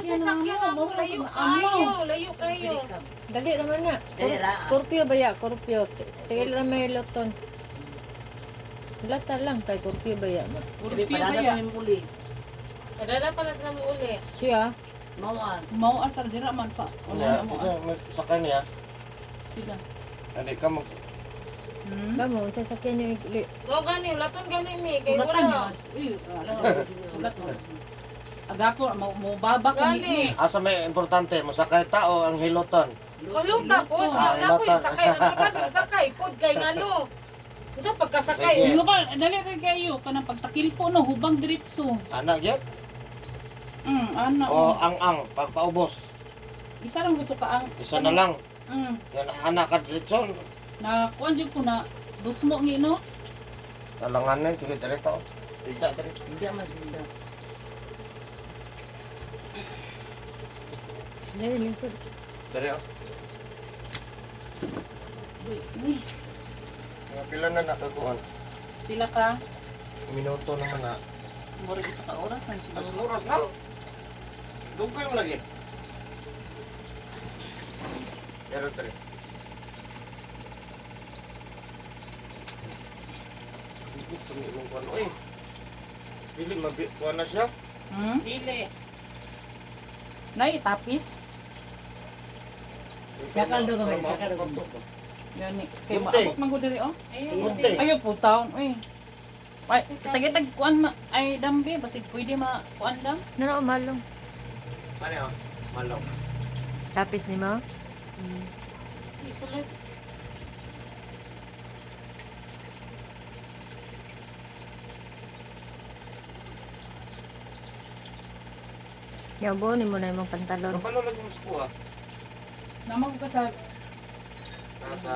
Sa sakyan na ako, mo, layo ano? kayo, layo kayo. Dali naman na. Dali ra. Kurpyo ba ya? Kurpyo. Tigil ra may loton. Lata lang kay kurpyo ba ya? Sabi padada pa mi muli. Padada pala sila mo uli. Siya. Mawas. Mao asal dira man sa Wala, wala mo isa, sakay niya. sila. Hindi ka mag. Kamo sa sakyan yung uli. Mo gani, laton gani mi kay Ulatan wala. yun. Uy, ulat mo. Agapo mo mo baba ko Gani. ni. Asa may importante, masakay tao ang hiloton. Uluta po, Ah, na po luta. sakay, ano sakay, pod kay ngano. Unsa pagkasakay? Sige. Ano ba dali ra kayo kanang pagtakil po no hubang diretso. Anak gyud. Ana. O ang-ang pagpaubos. Isa lang gusto ka ang Isa na lang. Yan anak ka diretso. Na kuan jud ko na dusmo ngi no. Talanganin sige diretso. Ida dire. Hindi man sila. Dali lingkod. Dire. Oh. Uy, uy, Mga pila na nakakuan. pila ka? Minuto naman na. Murag isa ka oras ang As siguro. oras na. Dugay mo lagi. Pero dire. Hindi ko ni imong kuan oy. Dili mabi kuan na siya. Dili. Nay tapis. Sakal daw kami, sakal daw kami. Gani. Kay Gunting. maabot man ko diri oh. Ayun. Gunting. Ayo po taon uy. Ay, tagitag kuan ma ay dambi basig pwede ma kuan dam. Naro malong. Ano? Malong. Tapis ni mo? Isulat. Yabo ni mo na imong pantalon. Kapalo lagi mo sa kuha. Namag ka sa Nasa.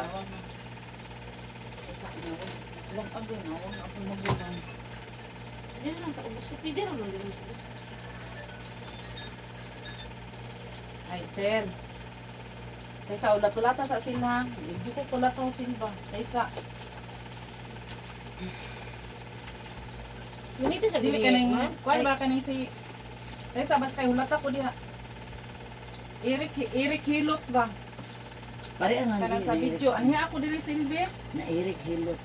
Wag agoy na, wag ako magulang. Dili lang sa ubos. Pwede ra man dili sa ubos. Ay, sir. Kaysa ulat-ulata sa sila. Hindi ko kulata ang silba. Kaysa, Minita sa dili dili ka nang, kuan ba ka nang si, kaysa bas kay hulata ko diha. Eric, Eric Hilot ba? Pare ang Kanang sa video. Anhi ako dili silbi. Na Eric Hilot.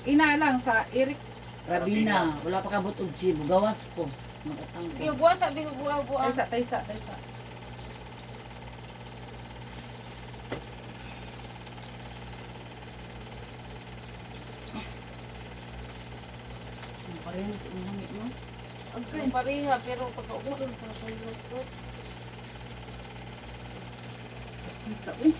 Ina lang sa Eric. Rabina, wala pa kabot og chibo. Gawas ko. Magatang ko. Yung buwa sabi ko buwa buwa. Taysa, taysa, taysa. Ang pareho sa imong no? Agkay pareha pero pagka-ubos pa sa luto. Kita, uy.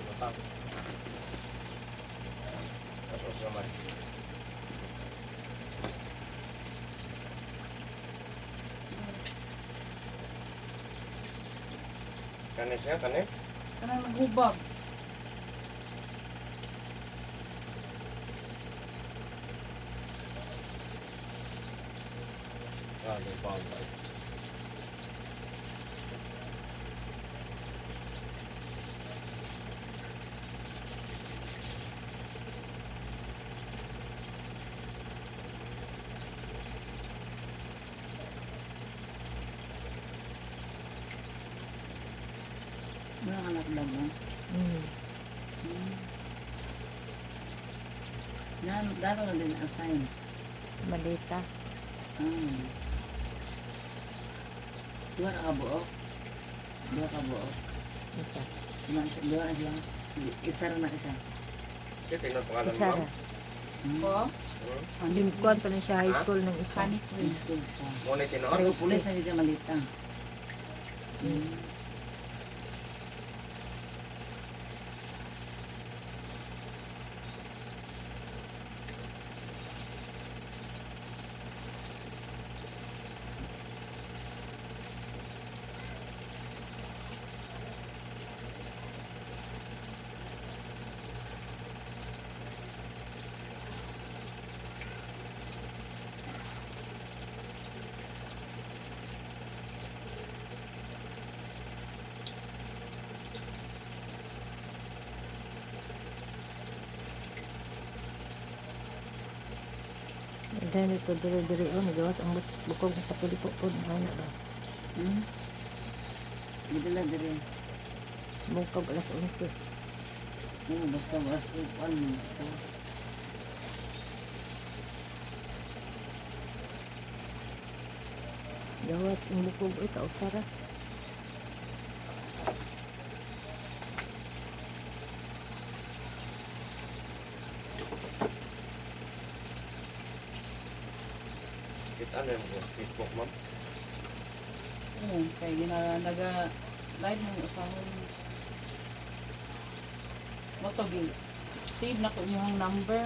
Batang. Asos naman. Kani siya, kani? Kanang naghubag. Ah, di ba ba? Mga anak lang mo. Gano'n na din assign. Malita. Ah. Duha ka kabuok. Duha ka buok. Isa. Duha duha na siya. Isa ra na siya. Kaya tingnan pangalan Isa mo. ra. Ko? Limkuan pa na siya high school ng isa. Hanip. In school siya. Mo na tinuod. Pero pulis na siya malita. Dahil ito diri-diri oh, nagawas ang bukog ng katoliko po ana ba. Dili lang diri. Bukog alas 11. Oo, basta was kuan mo. Gawas ang bukog oy kausara. Kita na yung Facebook, ma'am. Oo, kay gina naga live mo usahon. Mo to gi save na ko inyong number.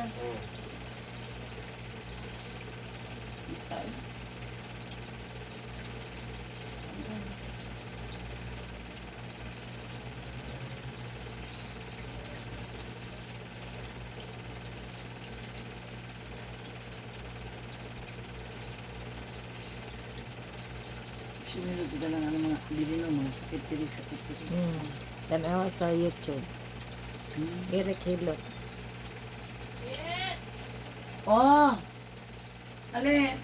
Kita eh. Sumunod ka lang ang mga dili no mga sakit diri, sakit diri. Tanawa sa YouTube. Eric Hilot. Oh. Ale.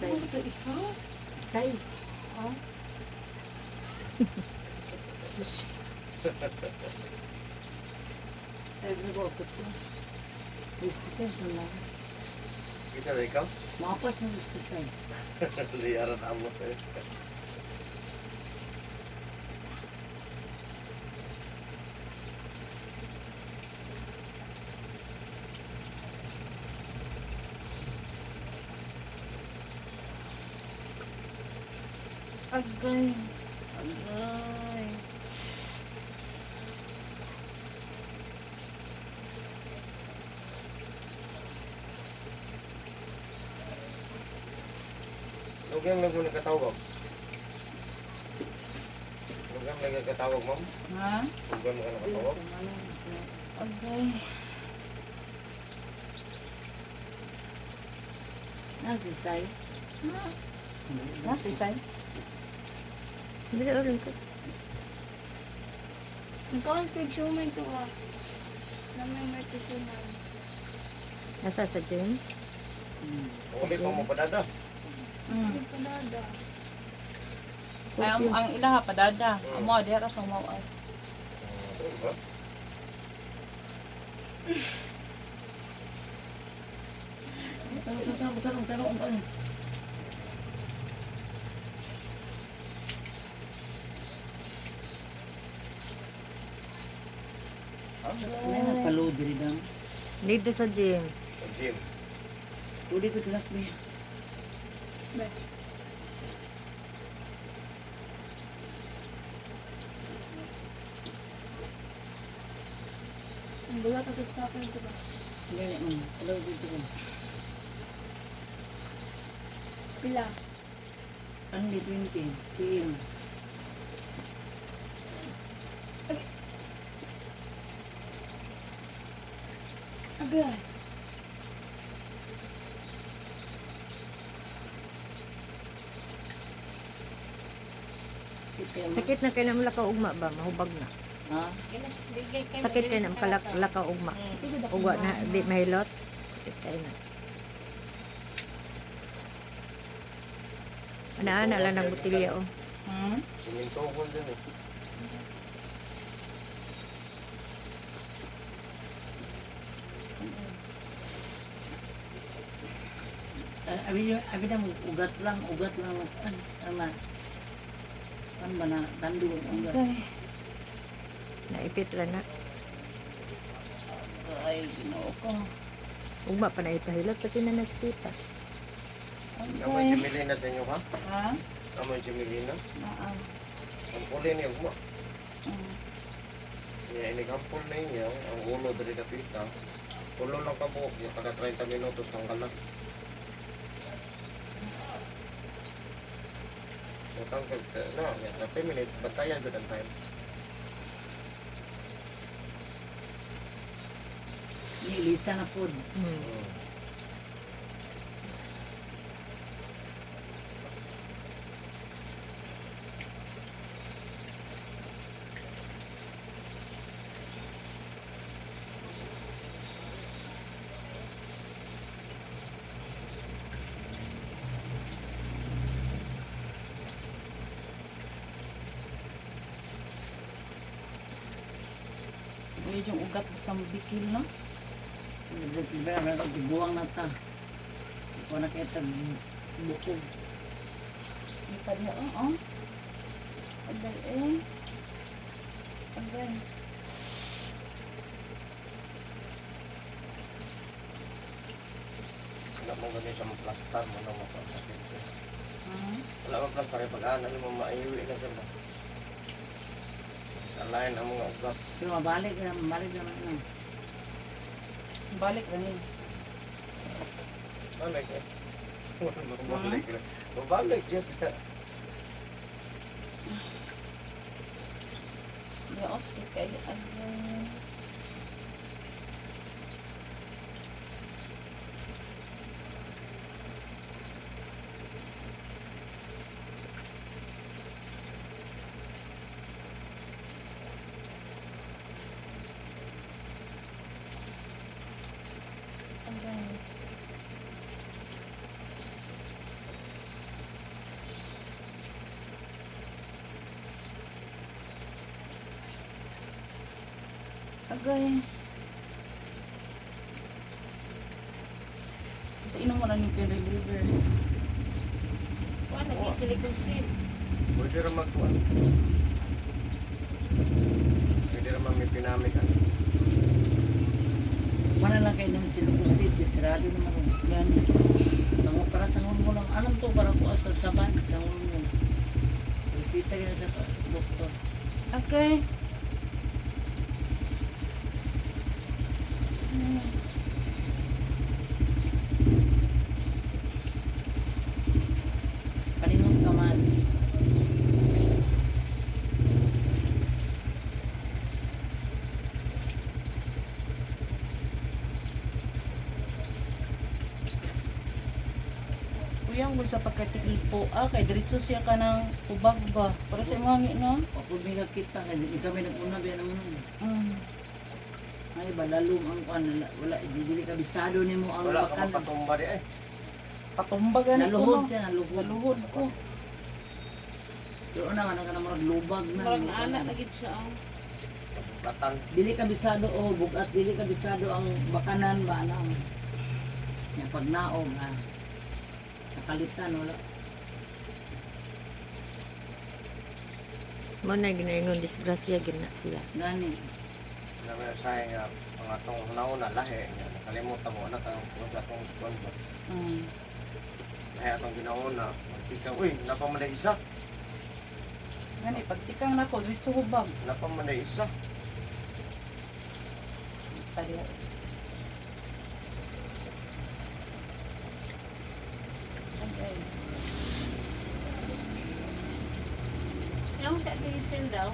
Say. Say. Oh. Ay, ko ko to. Gusto sa na. Kita na ikaw? Mapas na gusto sa. Liyaran amot eh. Agay. Agay. Lugang lang mo nagkatawag. Lugang lang nagkatawag, ma'am. Ha? Lugang mo ka nakatawag. Agay. Nas di say. Nasa isay? Dili ulit ko. Nagkaon sa shumay to ah. Namay may to shumay. Nasa sa gym. Uli pa mo padada. Hindi pa nada. Ay, ang ilaha padada. Amo diha ra sa mawas. Diba? Tanong, tanong, tanong, tanong, tanong. Ano na palo diri dang? Dito sa gym. Sa gym. Uli ko tinakbi. Ang bulat at sa stopper ito ba? Gani mo. Palo dito ko. Pila. Ano di 20? PM. Agay. Sakit na kay nang lakaw ugma ba mahubag na. Ha? Sakit kay nang kalak lakaw ugma. Ugwa na di mahilot. Sakit kay na. Ana-ana lang ng botilya oh. Sumintokol din eh. Abi abi na mo ugat lang, ugat lang. Ano ano ano ba na tando ang ugat. Naipit lang na. Ay, Ginoo ko. Ugma pa na ipahilot pati na naskita. Amoy Jimilina sa inyo ha? Ha? Amoy Jimilina? Naa. Ang puli niya ugma. Niya inigampol na niya, ang ulo diri dapita. Ulo lang kabuok niya kada 30 minutos ang kalat. Natangkag na, niya 30 minutes, bantayan jud ang time. Ni Elisa na pod. Uy, yung ugat basta mabikil no. Buwang na ta. Ikaw na kaya tag bukog. Sige pa diha, oo. Agay eh. Agay. Wala mo ganun sa mga plastar mo na mapasakit siya. Ah. Wala mo plastar, pag ano mo maiwi na siya ba? Sa line ang mga ugat. Pero mabalik na, mabalik naman na. Balik rin eh. Balik eh. Mabalik na. Mabalik yun. Diha, oh, sakit kayo. Agay. Agay. Agay. Sa inom mo lang yung pain reliever. Kuan lagi silicone seed. Pwede rin magkuhan. Pwede rin may pinamit. Ano? Wala lang kayo ng silukusip, sirado naman ang yan. Ang para sa mo lang, alam to para ko asal sa ban, sa mo. Resita yun sa doktor. Okay. Palingon ka man. Kuyang gud sa pagkatiipo, ah, kay diretso siya ka ng ubag ba? Para sa imong hangi, no? Kapag may kakita, kaya ikaw may nag-una, biya naman nun. Mm. Ay, balalong ang kuan, wala, wala, dili ka bisado nimo ang Wala ka bakan. mapatumba di eh. Patumba gani ko, Naluhod no? siya, naluhod. Naluhod ko. Pero una man, ang murag lubag na. Murag na anak na gid siya oh. Platan. Dili ka bisado o bugat, dili ka bisado ang bakanan ba ano. Ya pag naog ah. Nakalitan wala. Mo na ginaingon disgrasya gid na siya. Gani. Na may usahay nga mga tong nauna lahi nga nakalimutan mo na tang kung sa tong kuan ba. Lahi atong ginauna. Magtika, uy, napa man na isa. Gani, pagtikang nako, diretso hubag. Napa man na isa. Tali. Okay. Yung sa diesel daw.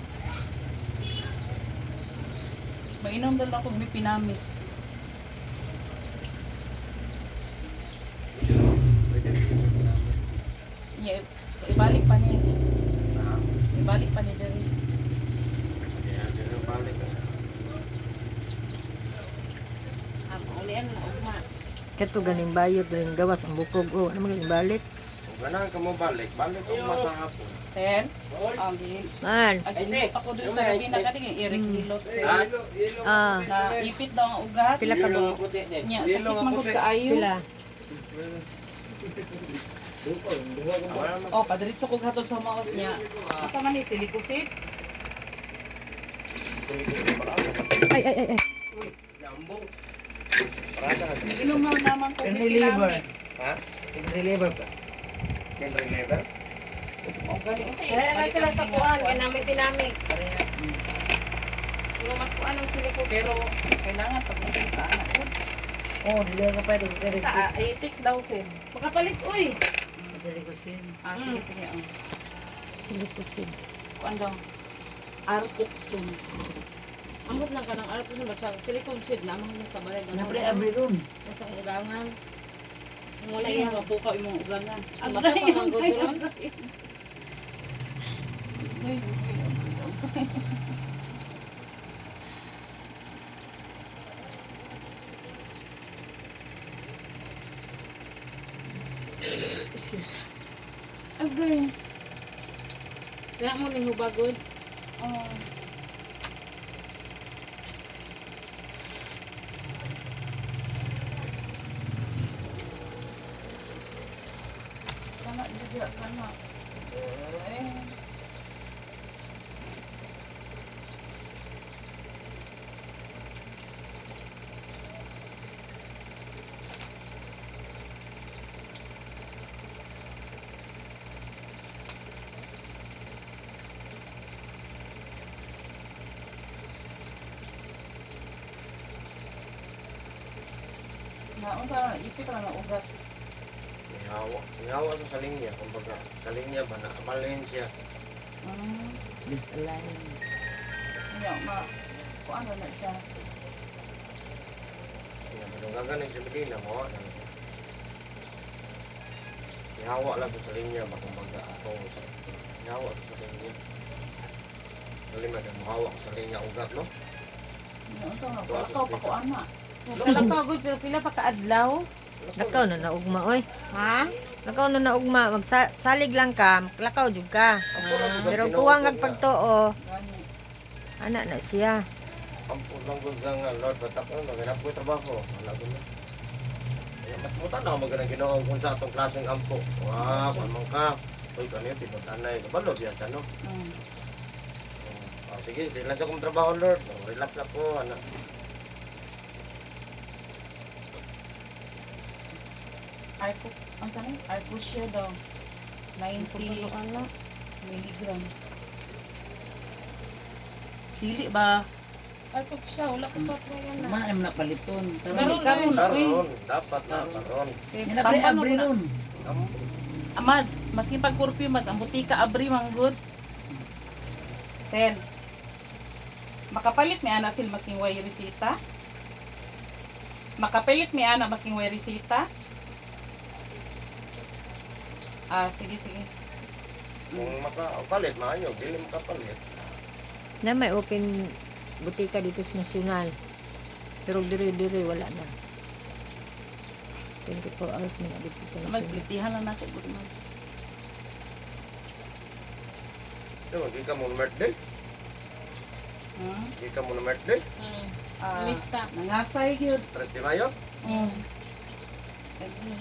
Mainom daw ako may pinamit. Pwede rin yung pinamit. Niya, ibalik pa niya. Ah, Ibalik pa niya diri. kaya di rin balik. Eh. Ah, ulian na ugma. Kato ganing bayot ganing gawas ang bukog oh, ano man ganing balik? Kung ganahan ka mo balik, balik ang masahapon. Sen? Ang gil. Man. Ay, ako doon sa gabi na katingin, Eric Hilot. Ah, Na ipit daw ang ugat. pila ka buok? Niya, sakit man gud kaayo. Pila. Oh, padiretso kog hatod sa maos niya. Asa man ni silikosip? Ay ay ay ay. Inom na naman ko may pinamit. Ha? Pain reliever ba? Pain reliever? Oh, gani usa Kaya na sila sa kuan kay nami pinamig. Pero mas kuan ang silicone. Pero kailangan pag usin ka anak ko. Oh, dili ka pwede ka Sa ethics daw sin. Makapalit uy. Silikosin. Ah, sige sige. Oh. Silikosib. Kuan daw. Arcoxum. Amot lang ka ng arko basta silicone seed na amang sa balay. Napre abri ron. Basta ang ugangan. Wala Wala yan. yan mapukaw imong ugangan. Basta pa man gud ron. Agay, agay, agay. Excuse. Agay. Kaya mo ni hubagod. Oh. Kana. Eh. Na unsa ipit ra na ugat. Nihawa. Nihawa sa linya. Kumbaga, sa linya ba na amalhin siya. Misalign. Nya ma kuan na siya. Kaya madunggagan ng Medina mo. Ano siya. Nihawa lang sa linya ba kumbaga ako sa nihawa sa linya. Dali man muhawa ko sa linya ugat no. Nya unsa na Tuwa sa kalakaw pa ko speaker. ana. Kalakaw gud pero pila pa kaadlaw? Lakaw na naugma oy. Ha? Lakaw na naugma, magsalig lang ka, lakaw jud ka. Ampo lang gud Pero Ginoo kuwang ko nga. agpagtuo, Gani. ana na siya. Ampo lang gud nga nga, Lord batak ko maganap ko trabaho. Wala gud na. Kaya matmutan na ako maganang Ginoo kung sa atong klaseng ampo. Wa, kuan man ka. Uy, kaniyo tinud-anay kabalo diyan sa no. Ah, sige, relax akong trabaho, Lord. Oh, relax ako, anak. Arco, ang sana? Arcosia daw. 90 Ano? milligram. Dili ba? Arko siya, wala ko pa yan na. Man am na paliton. Karon, Karon. Karon na oy. Karon, dapat na, karon. Yan abri abri ron. Ampo. Amads, maski pag curfew mads, ang butika abri manggod. Sel. Makapalit mi ana sil masking way resita. Makapalit mi ana masking way resita. Ah, sige sige. Kung makapalit, maayo. Dili makapalit. Na may open butika dito sa National. Pero diri-diri wala na. 24 hours na dito sa Mas National. litihan lang nako gud mads. Diba, di ka mo na birthday? Hmm? Di ka mo na birthday? Ah, Lista. nangasay gyud. 3 de Mayo? Agi.